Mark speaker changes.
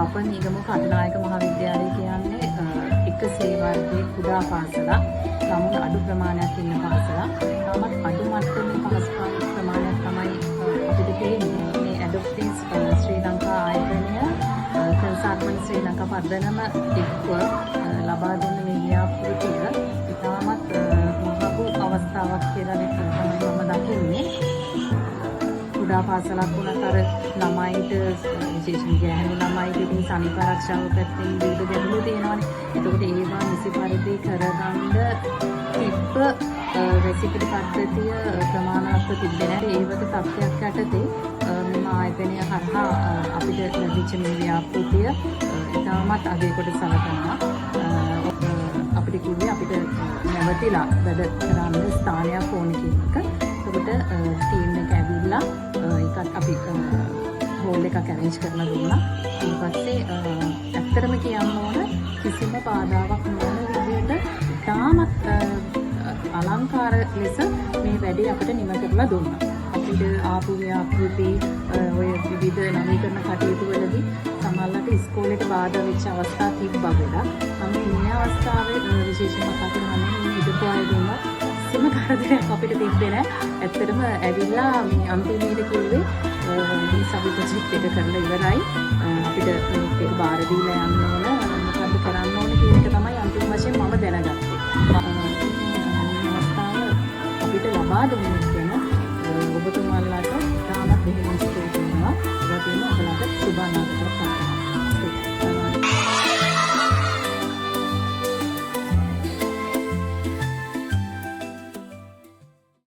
Speaker 1: අප මීගමුව කටුනායක මහාවිද්‍යාලය කියන්නේ එක සේ වර්ගයේ කුඩා පාසලක්. ළමුන් අඩු ප්‍රමාණයක් ඉන්න පාසලක්. තාමත් අඩු මට්ටමේ පහසුකම් ප්‍රමාණයක් තමයි අපිට තියෙන්නේ. මේ ඇඩොප්ටිස් ශ්‍රී ලංකා ආයතනය කන්සල්ටන්ට් ශ්‍රී ලංකා පදනම එක්ව ලබා දුන්න මේ ව්‍යාපෘතිය ඉතාමත් මහඟු අවස්ථාවක් කියලා තමයි මම දකින්නේ. කුඩා පාසලක් වුණත් අර ළමයින්ට, විශේෂයෙන් ගැහැණු ළමයිට ඉතින් සනීප ආරක්ෂාව පැත්තෙන් විවිධ ගැටලු තියෙනවානේ. එතකොට ඒවා නිසි පරිදි කරගන්න තිබ්බ රෙසිපි පද්ධතිය ප්‍රමාණවත්ව තිබ්බේ නැහැ. ඒ වගේ තත්ත්වයක් යටතේ මෙම ආයතනය හරහා අපිට ලැබිච්ච මේ ව්‍යාපෘතිය ඉතාමත් අගය කොට සලකනවා. අපිට කිව්වේ අපිට නැවතිලා වැඩ කරන්න ස්ථානයක් ඕන කියන එක. එතකොට ටීම් එක ඇවිල්ලා ඒකත් අපි හෝල් එකක් ඇරේන්ජ් කරලා දුන්නා. ඊට පස්සේ ඇත්තටම කියන්න ඕන, කිසිම බාධාවක් නොවන විදිහට ඉතාමත් අලංකාර ලෙස මේ වැඩේ අපිට නිම කරලා දුන්නා. අපිට ආපු ව්‍යාපෘති ඔය විවිධ නවීකරණ කටයුතු වලදී සමහරවිට ඉස්කෝලේට බාධා වෙච්ච අවස්ථා තිබ්බා ගොඩක්. නමුත් මේ අවස්ථාවේ විශේෂයෙන්ම කතා කරන්න මේ හිටපු අය දුන්නා කිසිම කරදරයක් අපිට තිබ්බේ නෑ. ඇත්තටම ඇවිල්ලා මේ අන්තිමේට කිව්වේ මේ සබි ප්‍රොජෙක්ට් එක කරලා ඉවරයි. අපිට මේක එක බාර දීලා යන්න ඕන. මොකද්ද කරන්න ඕන කියන එක තමයි අන්තිම වශයෙන් මම දැනගත්තේ. මේ අවස්ථාව අපිට ලබා දුන්නේ ගැන ඔබතුමාලාට ඉතාමත් බෙහෙවින් ස්තුති වෙනවා. ඒ වගේම ඔයාලට සුබ අනාගතයක් පතනවා.